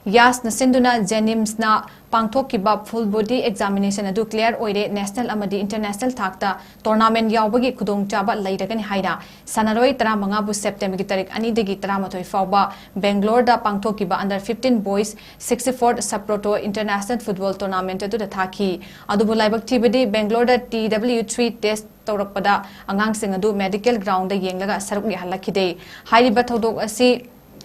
ꯌꯥꯁꯅ ꯁꯤꯟꯗꯨꯅ JNIMSꯅ ꯄꯥꯡꯊꯣꯛꯈꯤꯕ full body examination ꯑꯗꯨ clear ꯑꯣꯏꯔꯦ, national ꯑꯃꯗꯤ international ꯊꯥꯛꯇ tournament ꯌꯥꯎꯕꯒꯤ ꯈꯨꯗꯣꯡꯆꯥꯕ ꯂꯩꯔꯒꯅꯤ ꯍꯥꯏꯅ ꯁꯥꯟꯅꯔꯣꯏ ꯇꯔꯥꯃꯉꯥꯕꯨ Septemberꯒꯤ ꯇꯥꯔꯤꯛ ꯑꯅꯤꯗꯒꯤ ꯇꯔꯥꯃꯥꯊꯣꯏ ꯐꯥꯎꯕ Bangaloreꯗ ꯄꯥꯡꯊꯣꯛꯈꯤꯕ under fifteen boys sixty-four Subproto international football tournament ꯑꯗꯨꯗ ꯊꯥꯈꯤ꯫ ꯑꯗꯨꯕꯨ ꯂꯥꯏꯕꯛ ꯊꯤꯕꯗꯤ Bangaloreꯗ T W three test ꯇꯧꯔꯛꯄꯗ ꯑꯉꯥꯡꯁꯤꯡ ꯑꯗꯨ medical groundꯗ ꯌꯦꯡꯂꯒ ꯁꯔꯨꯛ ꯌꯥꯍꯜꯂꯛꯈꯤꯗꯦ꯫ ꯍꯥꯏꯔꯤꯕ ꯊꯧꯗꯣꯛ ꯑꯁꯤ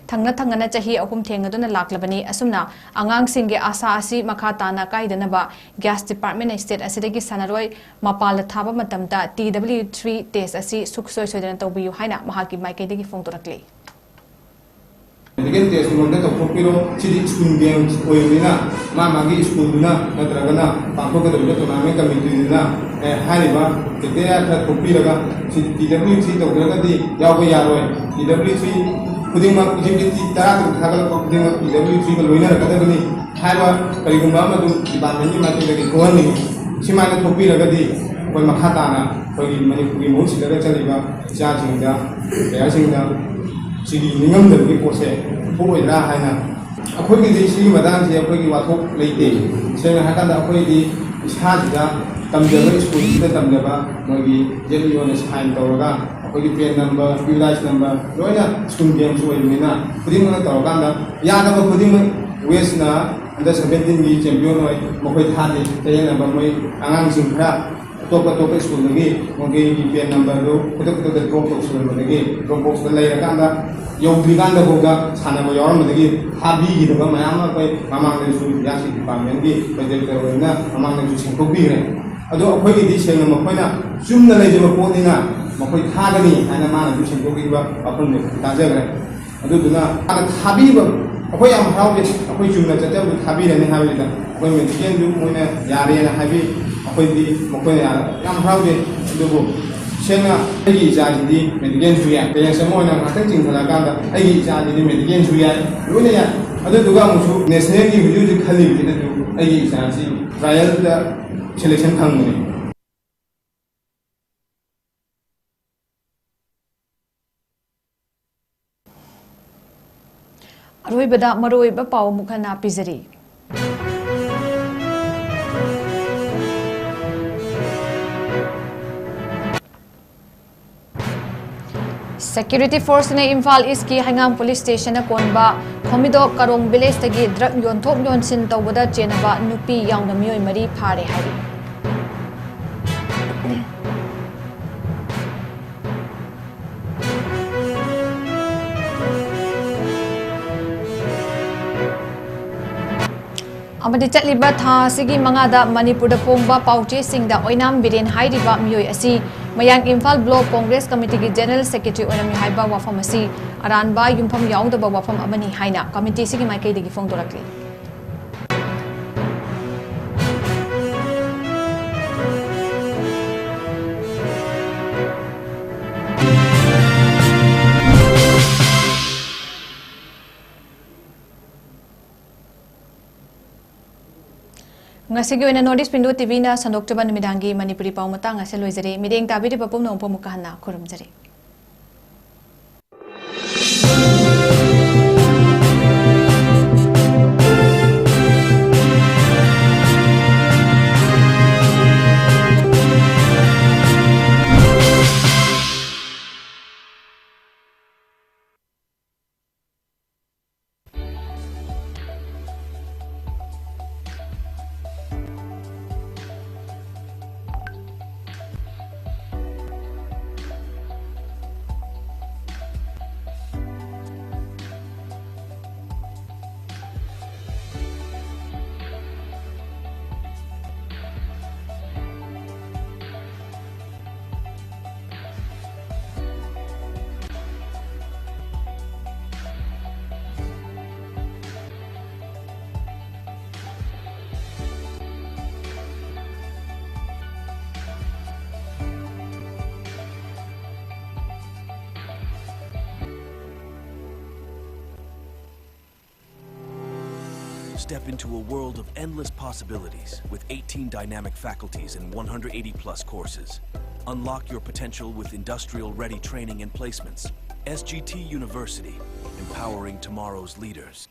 ꯊꯪꯅ ꯊꯪꯅꯅ ꯆꯍꯤ ꯑꯍꯨꯝ ꯊꯦꯡꯅꯗꯨꯅ ꯂꯥꯛꯂꯕꯅꯤ꯫ ꯑꯁꯨꯝꯅ ꯑꯉꯥꯡꯁꯤꯡꯒꯤ ꯑꯥꯁꯥ ꯑꯁꯤ ꯃꯈꯥ ꯇꯥꯅ ꯀꯥꯏꯗꯅꯕ ꯌꯥꯁ departmentꯅ state ꯑꯁꯤꯗꯒꯤ ꯁꯥꯟꯅꯔꯣꯏ ꯃꯄꯥꯜꯗ ꯊꯥꯕ ꯃꯇꯝꯗ T W three test ꯑꯁꯤ ꯁꯨꯡꯁꯣꯏ ꯁꯣꯏꯗꯅ ꯇꯧꯕꯤꯌꯨ ꯍꯥꯏꯅ ꯃꯍꯥꯛꯀꯤ ꯃꯥꯏꯀꯩꯗꯒꯤ ꯐꯣꯡꯗꯣꯔꯛꯂꯤ꯫ Medical test ꯂꯣꯝꯗ ꯇꯧꯊꯣꯛꯄꯤꯔꯣ꯫ ꯁꯤꯗꯤ school games ꯑꯣꯏꯕꯅꯤꯅ ꯃꯥ ꯃꯥꯒꯤ schoolꯗꯨꯅ ꯅꯠꯇ꯭ꯔꯒꯅ ꯄꯥꯡꯊꯣꯛꯀꯗꯧꯔꯤꯕ tournament committeeꯗꯨꯅ, ꯑꯦ, ꯍꯥꯏꯔꯤꯕ criteria ꯈꯔ ꯊꯣꯛꯄꯤꯔꯒ ꯁꯤ T W three ꯇꯧꯗ꯭ꯔꯒꯗꯤ ꯌꯥꯎꯕ ꯌꯥꯔꯣꯏ꯫ T W three ꯈꯨꯗꯤꯡꯃꯛ, executive ꯇꯔꯥ ꯇꯔꯨꯛ ꯊꯥꯒꯠꯂꯛꯄ ꯈꯨꯗꯤꯡꯃꯛ T W threeꯒ ꯂꯣꯏꯅꯔꯛꯀꯗꯕꯅꯤ ꯍꯥꯏꯕ ꯀꯔꯤꯒꯨꯝꯕ ꯑꯃ ꯑꯗꯨꯝ departmentꯀꯤ ꯃꯥꯏꯀꯩꯗꯒꯤ ꯊꯣꯛꯍꯟꯅꯤꯡꯉꯤ꯫ ꯁꯨꯃꯥꯏꯅ ꯊꯣꯛꯄꯤꯔꯒꯗꯤ ꯑꯩꯈꯣꯏ ꯃꯈꯥ ꯇꯥꯅ ꯑꯩꯈꯣꯏꯒꯤ ꯃꯅꯤꯄꯨꯔꯒꯤ ꯃꯍꯨꯠ ꯁꯤꯜꯂꯒ ꯆꯠꯂꯤꯕ ꯏꯆꯥꯁꯤꯡꯗ, playerꯁꯤꯡꯗ ꯁꯤꯒꯤ ꯅꯤꯡꯉꯝꯗꯕꯒꯤ ꯄꯣꯠꯁꯦ ꯊꯣꯛꯑꯣꯏꯗ꯭ꯔꯥ ꯍꯥꯏꯅ꯫ ꯑꯩꯈꯣꯏꯒꯤꯗꯤ ꯁꯤꯒꯤ ꯃꯇꯥꯡꯁꯦ ꯑꯩꯈꯣꯏꯒꯤ ꯋꯥꯊꯣꯛ ꯂꯩꯇꯦ꯫ ꯁꯦꯡꯅ ꯍꯥꯏꯔꯀꯥꯟꯗ ꯑꯩꯈꯣꯏꯗꯤ ꯏꯁꯥꯁꯤꯗ ꯇꯝꯖꯕ, schoolꯁꯤꯗ ꯇꯝꯖꯕ ꯃꯣꯏꯒꯤ ZEOꯅ sign ꯇꯧꯔꯒ ꯑꯩꯈꯣꯏꯒꯤ PEN number, PULICE number ꯂꯣꯏꯅ school games ꯑꯣꯏꯕꯅꯤꯅ ꯈꯨꯗꯤꯡꯃꯛꯅ ꯇꯧꯔꯀꯥꯟꯗ ꯌꯥꯗꯕ ꯈꯨꯗꯤꯡꯃꯛ ꯋꯦꯁꯅ under seventeenꯒꯤ champion ꯑꯣꯏ, ꯃꯈꯣꯏ ꯊꯥꯗꯦ꯫ ꯆꯌꯦꯠꯅꯕ ꯃꯣꯏ ꯑꯉꯥꯡꯁꯤꯡ ꯈꯔ ꯑꯇꯣꯞ ꯑꯇꯣꯞꯄ schoolꯗꯒꯤ ꯃꯈꯣꯏꯒꯤ PEN numberꯗꯨ ꯈꯨꯗꯛ ꯈꯨꯗꯛꯇ drop ꯇꯧꯁꯤꯜꯂꯝꯕꯗꯒꯤ drop boxꯇ ꯂꯩꯔꯀꯥꯟꯗ ꯌꯧꯗ꯭ꯔꯤꯀꯥꯟꯗ ꯐꯥꯎꯗ ꯁꯥꯟꯅꯕ ꯌꯥꯎꯔꯝꯕꯗꯒꯤ ꯊꯥꯕꯤꯈꯤꯗꯕ ꯃꯌꯥꯝ ꯑꯃ ꯑꯩꯈꯣꯏ ꯃꯃꯥꯡꯗꯁꯨ ꯌꯥꯁꯤ departmentꯀꯤ ꯑꯩꯈꯣꯏ director ꯑꯣꯏꯅ ꯃꯃꯥꯡꯗꯁꯨ ꯁꯦꯡꯗꯣꯛꯄꯤꯈ꯭ꯔꯦ꯫ ꯑꯗꯣ ꯑꯩꯈꯣꯏꯒꯤꯗꯤ ꯁꯦꯡꯅ ꯃꯈꯣꯏꯅ ꯆꯨꯝꯅ ꯂꯩꯖꯕ ꯄꯣꯠꯅꯤꯅ ꯃꯈꯣꯏ ꯊꯥꯒꯅꯤ ꯍꯥꯏꯅ ꯃꯥꯅꯁꯨ ꯁꯦꯡꯗꯣꯛꯄꯤꯈꯤꯕ ꯋꯥꯐꯝꯗꯨ ꯇꯥꯖꯈ꯭ꯔꯦ꯫ ꯑꯗꯨꯗꯨꯅ ꯃꯥꯅ ꯊꯥꯕꯤꯕ, ꯑꯩꯈꯣꯏ ꯌꯥꯝ ꯍꯔꯥꯎꯖꯩ꯫ ꯑꯩꯈꯣꯏ ꯆꯨꯝꯅ ꯆꯠꯆꯕꯗꯨ ꯊꯥꯕꯤꯔꯅꯤ ꯍꯥꯏꯕꯁꯤꯗ ꯑꯩꯈꯣꯏ medicineꯁꯨ ꯃꯣꯏꯅ ꯌꯥꯔꯦꯅ ꯍꯥꯏꯕꯤ꯫ ꯑꯩꯈꯣꯏꯗꯤ ꯃꯈꯣꯏꯅ ꯌꯥꯔ-, ꯌꯥꯝ ꯍꯔꯥꯎꯖꯩ꯫ ꯑꯗꯨꯕꯨ ꯁꯦꯡꯅ ꯑꯩꯒꯤ ꯏꯆꯥꯁꯤꯗꯤ medicineꯁꯨ ꯌꯥꯏ꯫ Parents ꯑꯃ ꯑꯣꯏꯅ ꯉꯥꯛꯇꯪ ꯆꯤꯡꯊꯔꯛꯑꯀꯥꯟꯗ ꯑꯩꯒꯤ ꯏꯆꯥꯁꯤꯗꯤ medicineꯁꯨ ꯌꯥꯏ, ꯂꯣꯏꯅ ꯌꯥꯏ꯫ ꯑꯗꯨꯗꯨꯒ ꯑꯃꯨꯛꯁꯨ nationalꯒꯤ ꯍꯧꯖꯤꯛ ꯍꯧꯖꯤꯛ ꯈꯜꯂꯤꯕꯁꯤꯅꯁꯨ ꯑꯩꯒꯤ ꯏꯆꯥꯁꯤ trialꯗ selection ꯐꯪꯕꯅꯤ꯫ ꯑꯔꯣꯏꯕꯗ ꯃꯔꯨꯑꯣꯏꯕ ꯄꯥꯎ ꯑꯃꯨꯛ ꯍꯟꯅ ꯄꯤꯖꯔꯤ꯫ ꯁꯦꯀ꯭ꯌꯨꯔꯤꯇꯤ ꯐꯣꯔꯁꯅ ꯏꯝꯐꯥꯜ ꯏꯁꯀꯤ ꯍꯩꯉꯥꯡ ꯄꯨꯂꯤꯁ ꯁ꯭ꯇꯦꯁꯟꯅ ꯀꯣꯟꯕ ꯈꯣꯃꯤꯗꯣꯛ ꯀꯔꯣꯡ ꯚꯤꯂꯦꯖꯇꯒꯤ ꯗ꯭ꯔꯒ ꯌꯣꯟꯊꯣꯛ ꯌꯣꯟꯁꯤꯟ ꯇꯧꯕꯗ ꯆꯦꯟꯅꯕ ꯅꯨꯄꯤ ꯌꯥꯎꯅ ꯃꯤꯑꯣꯏ ꯃꯔꯤ ꯐꯥꯔꯦ ꯍꯥꯏꯔꯤ꯫ ꯑꯃꯗꯤ ꯆꯠꯂꯤꯕ ꯊꯥ ꯑꯁꯤꯒꯤ ꯃꯉꯥꯗ ꯃꯅꯤꯄꯨꯔꯗ ꯐꯣꯡꯕ ꯄꯥꯎꯆꯦꯁꯤꯡꯗ ꯑꯣꯏꯅꯥꯝ ꯕꯤꯔꯦꯟ ꯍꯥꯏꯔꯤꯕ ꯃꯤꯑꯣꯏ ꯑꯁꯤ ꯃꯌꯥꯡ ꯏꯝꯐꯥꯜ ꯕ꯭ꯂꯣꯛ ꯀꯣꯡꯒ꯭ꯔꯦꯁ ꯀꯃꯤꯇꯤꯒꯤ ꯖꯦꯅꯔꯦꯜ ꯁꯦꯀ꯭ꯔꯦꯇꯔꯤ ꯑꯣꯏꯔꯝꯃꯤ ꯍꯥꯏꯕ ꯋꯥꯐꯝ ꯑꯁꯤ ꯑꯔꯥꯟꯕ, ꯌꯨꯝꯐꯝ ꯌꯥꯎꯗꯕ ꯋꯥꯐꯝ ꯑꯃꯅꯤ ꯍꯥꯏꯅ ꯀꯃꯤꯇꯤ ꯑꯁꯤꯒꯤ ꯃꯥꯏꯀꯩꯗꯒꯤ ꯐꯣꯡꯗꯣꯔꯛꯂꯤ꯫ ꯉꯁꯤꯒꯤ ꯑꯣꯏꯅ North East Window ꯇꯤꯚꯤꯅ ꯁꯟꯗꯣꯛꯆꯕ ꯅꯨꯃꯤꯗꯥꯡꯒꯤ ꯃꯅꯤꯄꯨꯔꯤ ꯄꯥꯎ ꯃꯇꯥꯡ ꯑꯁꯤ ꯂꯣꯏꯖꯔꯦ꯫ ꯃꯤꯠꯌꯦꯡ ꯇꯥꯕꯤꯔꯤꯕ ꯄꯨꯝꯅꯃꯛꯄꯨ ꯑꯃꯨꯛꯀ ꯍꯟꯅ ꯈꯨꯔꯨꯝꯖꯔꯤ꯫ Step into a world of endless possibilities with eighteen dynamic faculties and one hundred eighty plus courses. Unlock your potential with industrial ready training and placements. S G T University, empowering tomorrow's leaders.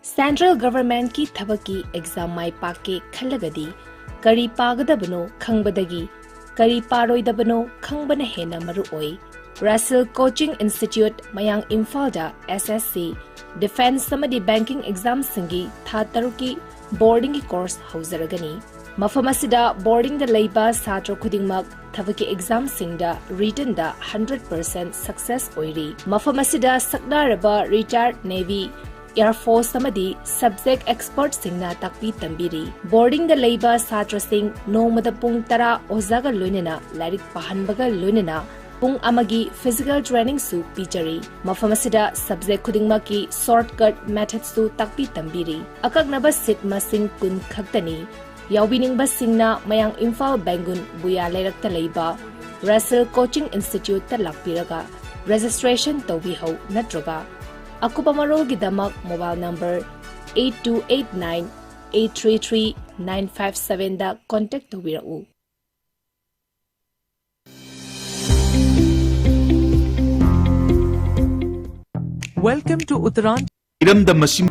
Central Government ꯀꯤ ꯊꯕꯛꯀꯤ exam ꯃꯥꯏ ꯄꯥꯛꯀꯦ ꯈꯜꯂꯒꯗꯤ ꯀꯔꯤ ꯄꯥꯒꯗꯕꯅꯣ ꯈꯪꯕꯗꯒꯤ ꯀꯔꯤ ꯄꯥꯔꯣꯏꯗꯕꯅꯣ ꯈꯪꯕꯅ ꯍꯦꯟꯅ ꯃꯔꯨ ꯑꯣꯏ꯫ Russell Coaching Institute, ꯃꯌꯥꯡ ꯏꯝꯐꯥꯜꯗ S S C, Defence ꯑꯃꯗꯤ Banking exam ꯁꯤꯡꯒꯤ ꯊꯥ ꯇꯔꯨꯛꯀꯤ boarding ꯒꯤ course ꯍꯧꯖꯔꯒꯅꯤ꯫ ꯃꯐꯝ ꯑꯁꯤꯗ boarding ꯗ ꯂꯩꯕ ꯁꯥꯇ꯭ꯔ ꯈꯨꯗꯤꯡꯃꯛ ꯊꯕꯛꯀꯤ exam ꯁꯤꯡꯗ written ꯗ hundred percent success ꯑꯣꯏꯔꯤ꯫ ꯃꯐꯝ ꯑꯁꯤꯗ ꯁꯛꯅꯥꯔꯕ retired Navy, Air Force ꯑꯃꯗꯤ subject expert ꯁꯤꯡꯅ ꯇꯥꯛꯄꯤ ꯇꯝꯕꯤꯔꯤ꯫ Boarding ꯗ ꯂꯩꯕ ꯁꯥꯇ꯭ꯔꯁꯤꯡ ꯅꯣꯡꯃꯗ ꯄꯨꯡ ꯇꯔꯥ ꯑꯣꯖꯥꯒ ꯂꯣꯏꯅꯅ ꯂꯥꯏꯔꯤꯛ ꯄꯥꯍꯟꯕꯒ ꯂꯣꯏꯅꯅ ꯄꯨꯡ ꯑꯃꯒꯤ physical training ꯁꯨ ꯄꯤꯖꯔꯤ꯫ ꯃꯐꯝ ꯑꯁꯤꯗ subject ꯈꯨꯗꯤꯡꯃꯛꯀꯤ shortcut method ꯁꯨ ꯇꯥꯛꯄꯤ ꯇꯝꯕꯤꯔꯤ꯫ ꯑꯀꯛꯅꯕ seat ꯃꯁꯤꯡ ꯀꯨꯟ ꯈꯛꯇꯅꯤ꯫ ꯌꯥꯎꯕꯤꯅꯤꯡꯕꯁꯤꯡꯅ ꯃꯌꯥꯡ ꯏꯝꯐꯥꯜ ꯕꯦꯡꯒꯨꯟ ꯕꯨꯌꯥ ꯂꯩꯔꯛꯇ ꯂꯩꯕ Russell Coaching Institute ꯇ ꯂꯥꯛꯄꯤꯔꯒ registration ꯇꯧꯕꯤꯍꯧ ꯅꯠꯇ꯭ꯔꯒ ꯑꯀꯨꯞꯄ ꯃꯔꯣꯜꯒꯤꯗꯃꯛ mobile number eight two eight nine eight three three nine five seven ꯗ contact ꯇꯧꯕꯤꯔꯛꯎ꯫ Welcome to Uttaran. ꯏꯔꯝꯗꯝ ꯑꯁꯤ